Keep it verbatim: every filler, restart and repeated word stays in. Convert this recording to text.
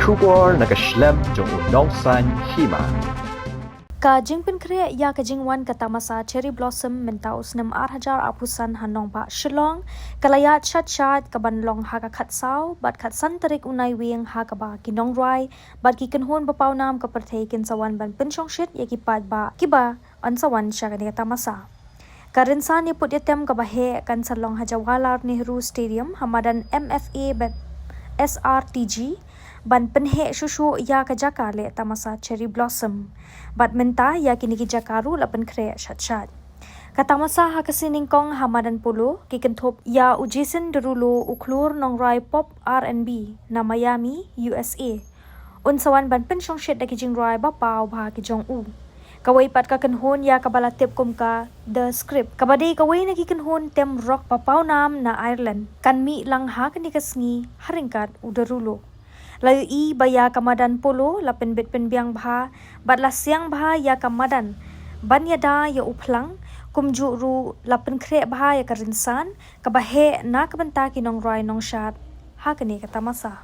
Khubor na ka shlem jong u nongsaiñ hima. Ka jingpynkhreh ïa ka jingwan ka tamasa Cherry Blossom mynta u snem ar hajar arphew san ha nongbah Shillong ka la ïaid shat shat, kaban long ha ka khatsaw bad khatsan tarik u Naiwieng, ha kaba ki nongrwai bad ki kynhun ba pawnam ka pyrthei kin sa wan ban pynshongshit ïa ki paidbah kiba yn sa wan sha kane ka tamasa. Ka rynsan ïaput ïatem kaba heh kan sa long ha Jawaharlal Nehru Stadium ha madan M F A bad S R T G, ban pynheh shuh shuh ïa ka jaka leh tamasa Cherry Blossom. Bad mynta ïa kine ki jaka ruh la pynkhreh shat shat. Ka tamasa ha ka sngi nyngkong ha madan Polo, ki kynthup ïa u Jason Derulo, u khlur nongrwai pop R and B na Miami, U S A. Un sa wan ban pynshongshit da ki jingrwai ba paw bha ki jong u. Kawei pat ka kynhun ïa kaba la tip kum ka The Script, kaba dei kawei na ki kynhun tem rock ba pawnam na Ireland, kan mih lang ha kane ka sngi ha ryngkat u Derulo. La ïohi ba ïa ka madan Polo la pynbit pynbiang bha bad la siang bha ïa ka madan ban ïada ïa u phlang, kumjuh ruh la pynkhreh bha ïa ka rynsan kaba heh na ka bynta ki nongrwai nongshad ha kane ka tamasa.